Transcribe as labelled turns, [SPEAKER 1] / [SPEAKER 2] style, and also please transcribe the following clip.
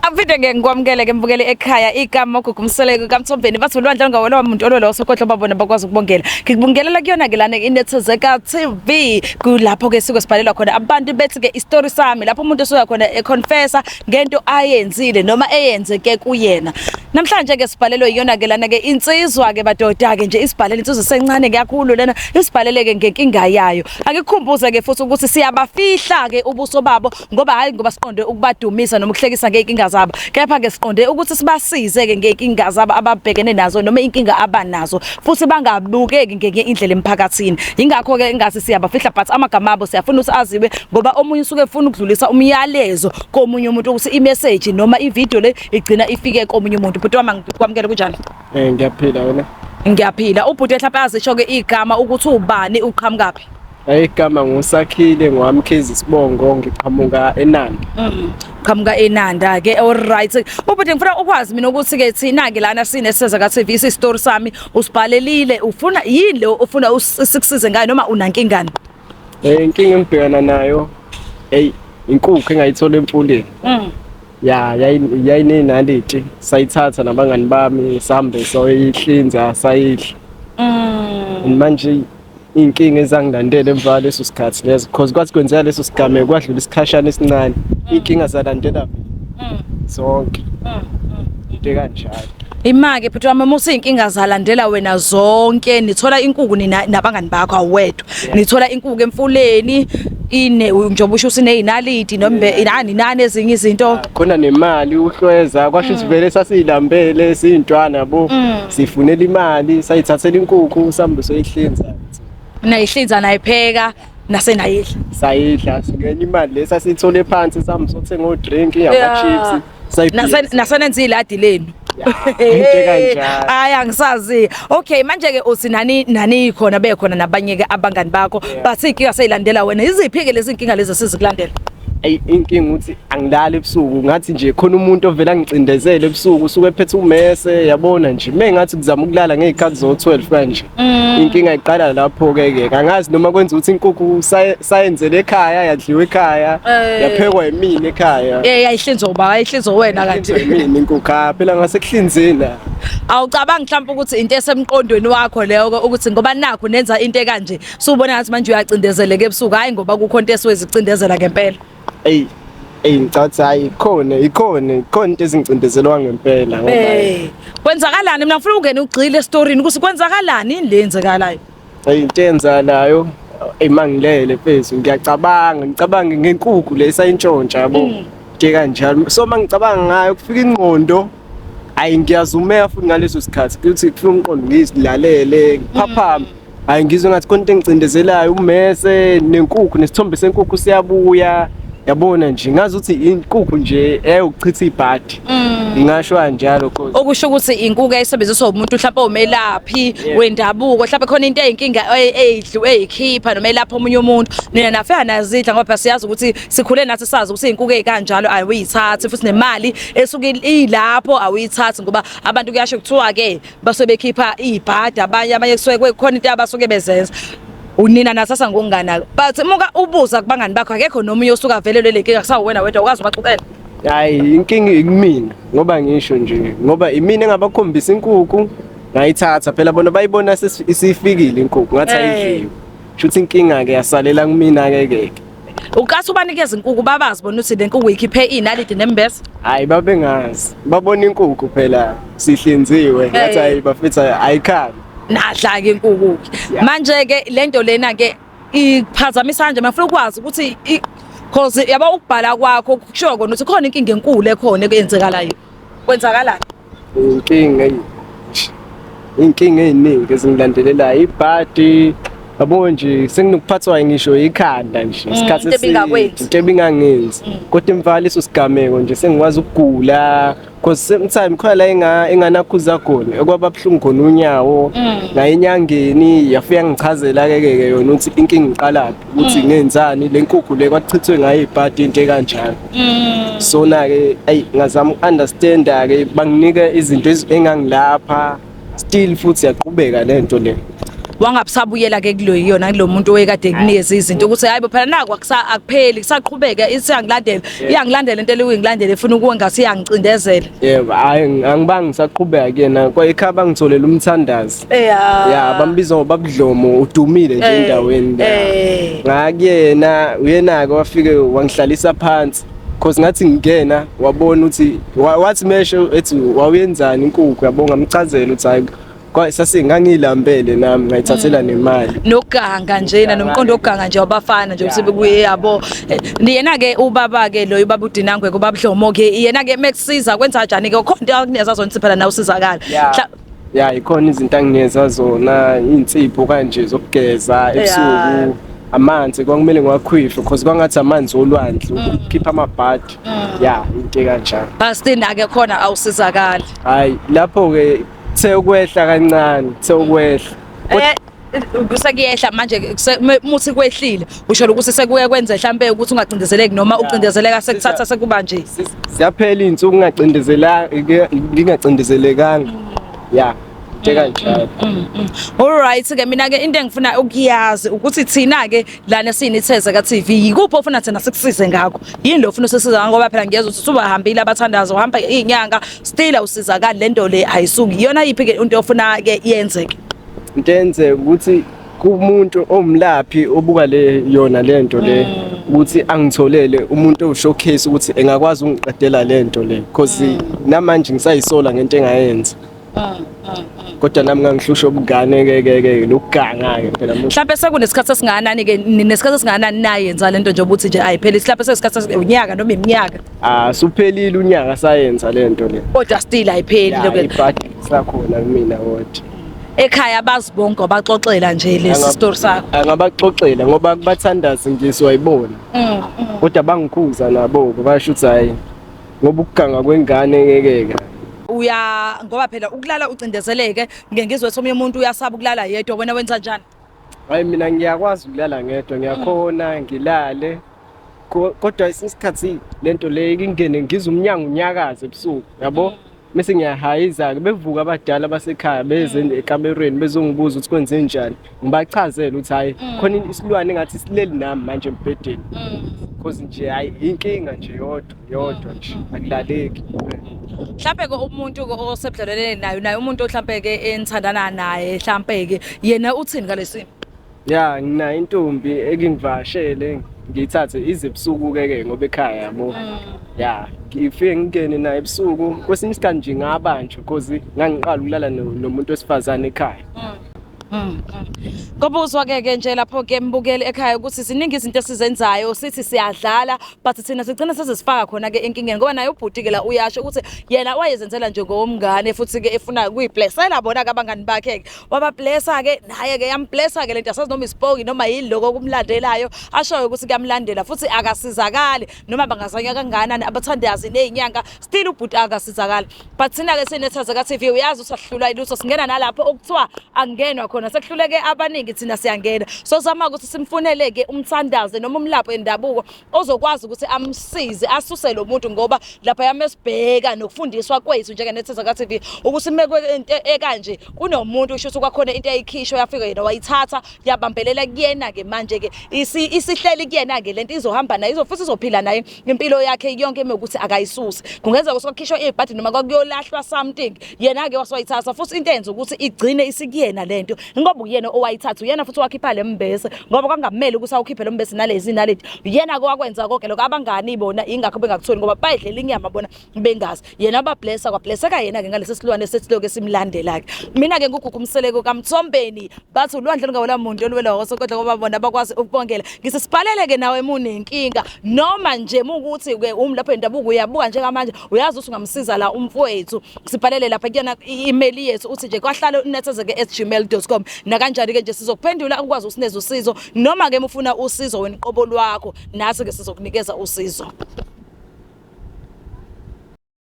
[SPEAKER 1] Aphinde ngeke ngikwamukele ke mbukele ekhaya igama uGugu Mseleku kaMthombeni bathi ulwandle olungawelwa umuntu olwelwa osokohlo babona bakwazi ukubongela. Ngikubongelela kuyona ke lana iNethezeka TV kulapho ke sike sibhalelwa khona abantu bethi ke istory sami lapho umuntu osuka khona econfessa ngento ayenzile noma eyenzeke kuyena. Namhlanje ke sibhalelwe iyona ke lana ke insizwa ke badoda ke nje isibhalele insizwa sencane kakhulu lena isibhalele ke ngenkinga yayo. Angikukhumbuze ke futhi ukuthi siyabafihla ke ubuso babo ngoba hayi ngoba siqonde ukubadumisa noma ukuhlekisa ngey'nkinga zabo kepha-ke siqonde ukuthi sibasize-ke ngey'nkinga zabo ababhekene nazo noma iy'nkinga abanazo futhi bangabukeki ngenye indlela emphakathini. Yingakho-ke ingathi siyabafihla but amagama abo siyafuna ukuthi aziwe ngoba omunye usuke efuna ukudlulisa umyalezo komunye umuntu ukuthi imeseji noma ividiyo le igcina ifike komunye umuntu. Bhuti wami ngikwamukele kunjani?
[SPEAKER 2] Ngiyaphila wena.
[SPEAKER 1] Ngiyaphila. Ubhuti mhlawumbe azisho-ke igama ukuthi ubani uqhamukaphi?
[SPEAKER 2] Igama nguSakhile ngowamkhize isibongo ngiqhamuka eNanda.
[SPEAKER 1] Qhamuka eNanda ke all right. Ubhuti ngifuna ukwazi mina ukuthi ke thina ke lana sineseza ka TV isistory sami usibhalelile ufuna yini lo ufuna sikusize ngayo noma unankingani?
[SPEAKER 2] Inkinga engibhekana nayo hey inkukhu engayithola emfuleni. Ya yayinenaliti sayithatha nabangani bami sambe soyihlinza sayidla. Manje iy'nkinga ezangilandela emva kwaleso sikhathi leso because kwathi kwenzeka leso sigameko kwadlula isikhashana esincane iy'nkinga zalandela mina zonke into ekanjalo.
[SPEAKER 1] Imake bhuti wami uma useyinkinga zalandela wena zonke nithola inkuku nina nabangani bakho awuwedwa nithola inkuku emfuleni ine njengoba usho usineyinaliti noma inani nani ezinye izinto
[SPEAKER 2] khona nemali uhlweza kwasho ukuthi vele sasiyilambele siyintwana yabo sifunela imali sayithathela inkukhu sambe soyihlinza.
[SPEAKER 1] Nayihlinza nayipheka nasenayidla.
[SPEAKER 2] Sayidla ngenye imali le sasiyithole phansi sambe sothenga odrink ama-chips
[SPEAKER 1] sayibhiza. Nasenenza iladi lenu.
[SPEAKER 2] Into kanjalo.
[SPEAKER 1] Hayi angisazi. Okay manje ke uthi nani nani khona bekhona nabanye ke abangani bakho but inkinga seyilandela wena. Iziphi ke lezi inkinga lezi esizikulandela?
[SPEAKER 2] Eyi inkinga ukuthi angilali ebusuku ngathi nje khona umuntu ovela ngicindezele ebusuku usuke ephethe umese yabona nje uma ngathi kuzama ukulala ngey'khathi zo-12 kanje inkinga iqala lapho-ke ke angazi noma kwenza ukuthi inkukhu sayenzele ekhaya yadliwa ekhaya yaphekwa yimina ekhaya.
[SPEAKER 1] Yayihlinzwa uba yayihlinzwa wena kanti.
[SPEAKER 2] Yimina inkukhu ha phela ngasekuhlinzeni la.
[SPEAKER 1] Awucabangi mhlawumbe ukuthi into esemqondweni wakho leyo ukuthi ngoba nakhu nenza into ekanje Subona ngathi manje uyacindezeleka ebusuku hayi ngoba kukho into esuke zicindezela ngempela.
[SPEAKER 2] Ey ey ngicathi hayi ikhona ikhona ikhona into ezingicindezelwa ngempela ngoba
[SPEAKER 1] Hey, kwenzakalani mina ngifuna ungene ugxile estoryini ukuthi kwenzakalani yini le yenzekalayo.
[SPEAKER 2] Ey into eyenzakalayo ey mangilele mfethu ngiyacabanga ngicabanga ngenkukhu le esayintshontsha yabo into kanjalo so mangicabanga ngayo kufika ingqondo ayi ngiyazumeka futhi ngaleso sikhathi kuthi kufika umqondo ngizilalele ngiphaphame. Hayi ngizwe ngathi khona into engicindezelayo ummese nenkukhu nesithombe senkukhu siyabuya yabona nje ngazi ukuthi inkukhu nje ewukuchitha ibhadi ngingasho kanjalo cause
[SPEAKER 1] Okusho ukuthi inkukhu eyayisebenziswa umuntu mhlawumbe umelaphi wendabuko mhlawumbe khona into eyinkinga eyidlu eyikhipha noma elapha omunye umuntu nina nafika nazidla ngoba phela siyazi ukuthi sikhule nathi sazi ukuthi inkukhu ezikanjalo awuyithathi futhi nemali esuke ilapho awuyithathi ngoba abantu kuyasho kuthiwa ke basuke bekhipha ibhadi abanye abanye kusuke kukhona into abasuke bezenza unina nasasa ngokunganaki but muka ubuza kubangani bakho akekho nomunye osuke avelelwe le nkinga kusawuwena wedwa ukwazi ubaxoxela.
[SPEAKER 2] Hayi inkinga ikumina ngoba ngisho nje ngoba imina engabakhombisa inkukhu ngayithatha phela bona bayibona isifikile inkukhu ngathi ayidliwe shuthi inkinga ke yasalela kumina ke ke.
[SPEAKER 1] Ukathi ubanikeza inkukhu babazi bona ukuthi le nkukhu ikhiphe inaliti nembese?
[SPEAKER 2] Hayi babengazi. Babona inkukhu phela sihlinziwe ngathi hayi bafethu ayikhali.
[SPEAKER 1] Nadla ke inkukhu. Manje ke lento lena ke iphazamisa kanje mafuna ukwazi ukuthi cause yabo ukubhala kwakho kusho kona ukuthi khona inkinga enkulu ekhona ekwenzekalayo. Kwenzakalani?
[SPEAKER 2] Inkinga inkinga eziningi ezingilandelelayo ibhadi yabo nje senginokuphathwa ngisho ikhanda nje isikhathi
[SPEAKER 1] eside
[SPEAKER 2] into ebingangenzi kodwa emva leso sigameko nje sengikwazi ukugula because same time khona la enganakhuza khona okwaba buhlungu khona unyawo ngaye enyangeni yafika ngichazela ke ke yona ukuthi inkinga iqalaphi ukuthi ngenzani le nkukhu le kwachithwe ngayo ibhadi into ekanjalo. Sona ke ayi ngazama uku-understand-a ke banginika izinto engangilapha still futhi yaqhubeka lento le.
[SPEAKER 1] Wangabusabuyela ke kulo yona kulo muntu owekade kunikeza izinto ukuthi hayibo phela naku akupheli kusaqhubeka isiyangilandela iyangilandela into eliyingilandela efuna ukuwengathi iyangicindezela.
[SPEAKER 2] Yebo, hayi angibangi ngisaqhubeka kuyena. Kwa ekhaya bangitholela umthandazi.
[SPEAKER 1] Yeah.
[SPEAKER 2] Ya, bambiza ngobabudlomo, udumile nje endaweni. Ngakuyena, uyena-ke wafike wangihlalisa phansi. Cause ngathi ngingena wabona ukuthi wathi mesho ethi wawuyenzani inkukhu yabo, ngamchazela ukuthi hayi sase ngangilambele nami ngayithathela nemali.
[SPEAKER 1] Nokuganga njena nomqondo wokuganga nje wabafana nje ukuthi bekuye yabo. Yena ke ubaba ke lo ubaba uDinangwe kubabudlomo ke yena ke mekusiza kwenza njani ke khona into akunikeza zona phela nawe usizakala.
[SPEAKER 2] Ya, ikhona izinto anginikeza zona, iy'nsipho kanje zokugeza ebusuku, amanzi kwakumele ngiwakhwife cause kwangathi amanzi olwandle ukukhipha amabhadi. Ya, into ekanjalo.
[SPEAKER 1] But ke khona awusizakali.
[SPEAKER 2] Hayi, lapho-ke the ukwehla kancane, the ukwehla.
[SPEAKER 1] Kusekuyehla manje muthi kwehlile usho ukuthi sekuye kwenze mhlambe ukuthi ungacindezeleki noma ucindezeleka sekuthatha sekuba nje.
[SPEAKER 2] Ziyaphela iy'nsuku ngingacindezelekanga. Ya, into ekanjalo.
[SPEAKER 1] Alright ke mina ke into engifuna ukuyazi ukuthi thina ke lana siyinitheze ka TV yikuphi ofuna thina sikusize ngakho? Yini lo ofuna usisiza ngakho ngoba phela ngiyezwa ukuthi usubahambile abathandazo uhamba izinyanga still awusizakali lento le ayisuki. Iyona yiphi ke into ofuna ke yenzeke?
[SPEAKER 2] Into eyenzeka ukuthi kumuntu owumlaphi obuka le yona lento le ukuthi angitholele umuntu owu-showcase ukuthi engakwazi ukungiqedela lento le cause namanje ngisayisola ngento engayenza. Kodwa nami ngangihlushwa ubungane ke ke ke nokuganga ke phela.
[SPEAKER 1] Mhlawumbe sekunesikhathi esingakanani ke nesikhathi esingakanani nayenza lento nje ukuthi nje ayipheli mhlawumbe sekusikhathi unyaka noma iminyaka.
[SPEAKER 2] Ah, suphelile unyaka sayenza lento le.
[SPEAKER 1] Kodwa still ayipheli
[SPEAKER 2] lokho. Ibhadi sakhona kumina kodwa.
[SPEAKER 1] Ekhaya bazi bonke abaxoxela nje lesi story sakho.
[SPEAKER 2] Angabaxoxela ngoba kubathandazi ngiswayibona. Kodwa bangikhuza nabo basho ukuthi hayi ngoba ukuganga kwengane ngeke ke.
[SPEAKER 1] Uya ngoba phela ukulala ucindezeleke ngeke ngizwe omunye umuntu uyasaba ukulala yedwa, wena wenza njani?
[SPEAKER 2] Hayi mina ngiyakwazi ukulala ngedwa, ngiyakhona ngilale. Kodwa isikhathi lento le ingene ngizwe umnyango unyakaze ebusuku yabo. Mase ngiyahayiza-ke bevuka abadala basekhaya beze ekamerweni bezongibuza ukuthi kwenze njani, ngibachazele ukuthi hhayi khona isilwane engathi sileli nami manje embhedeni cause nje hhayi inkinga nje yodwa yodwa nje akulaleki.
[SPEAKER 1] Mhlampe ke umuntu ke osebudlelwaneni naye naye umuntu mhlampe ke enithandana naye mhlampe ke yena uthini ngalesimo?
[SPEAKER 2] Ya, nginayo intombi ekingivakashele ngiyithathe ize ebusuku ke ke ngoba ekhaya yabo. Ya, ngifike ngingene naye ebusuku kwesinye isikhathi nje ngabanjwa because ngangiqala ukulala nomuntu wesifazane ekhaya.
[SPEAKER 1] Kobuzwa ke ke nje lapho ke mbukeli ekhaya ukuthi ziningi izinto esizenzayo sithi siyadlala but thina sigcina sezisifaka khona ke enkingeni ngoba naye ubhuti ke la uyasho ukuthi yena wayezenzela nje ngowomngane futhi ke efuna kuyiblessela bona ke abangani bakhe ke wabablessa ke naye ke yamblessa ke lento asazi noma isipoki noma yini lokho okumlandelayo ashoyo ukuthi kuyamlandela futhi akasizakali noma bangazanya kangakanani abathandazi nezinyanga still ubhuti akasizakali. But thina ke sinethaze ka TV uyazi usahlulwa ilutho singena nalapho okuthiwa angenwa khona sekuhluleke abaningi thina siyangena. So zama ukuthi simfunele ke umthandaze noma umlapho endabuko ozokwazi ukuthi amsize asuse lo muntu ngoba lapha yamesibheka nokufundiswa kwethu njengenethaze ka TV ukuthi mekwe into ekanje kunomuntu usho ukuthi kwakhona into eyikhishwa yafika yena wayithatha yabambelela kuyena ke manje ke isihleli kuyena ke lento izohamba naye futhi izophila naye impilo yakhe yonke emekuthi akayisusi. Kungenzeka ukuthi kwakhishwa ibhadi noma kwakuyolahlwa something yena ke waswayithatha futhi into enza ukuthi igcine isikuyena lento ngoba uyena owayithatha uyena futhi wakhipha lembese ngoba kwangamele ukuthi awukhiphe lombese nalezi nalezi yena ke wakwenza konke lokho abangani bona ingakho bengakutholi ngoba bayidlela inyama bona bengazi yena bablessa kwablesseka yena ke ngalesi silwane sesiloke simlandela ke. Mina ke nguGugu Mseleko kaMthombeni bathi ulwandle lungawela muntu oluwela osokodla ngoba bona bakwazi ukubongela. Ngisisibhalele ke nawe munenkinga noma nje mukuthi ke umlapho endabuko uyabuka njengamanje uyazi ukuthi ungamsiza la umfowethu sibhalele lapha kuyona i-email yethu uthi nje kwahlala unethezeke@gmail.com nakanjani ke nje sizokuphendula ukwazi usineza usizo noma ke ufuna usizo wena uqobo lwakho nathi ke sizokunikeza usizo.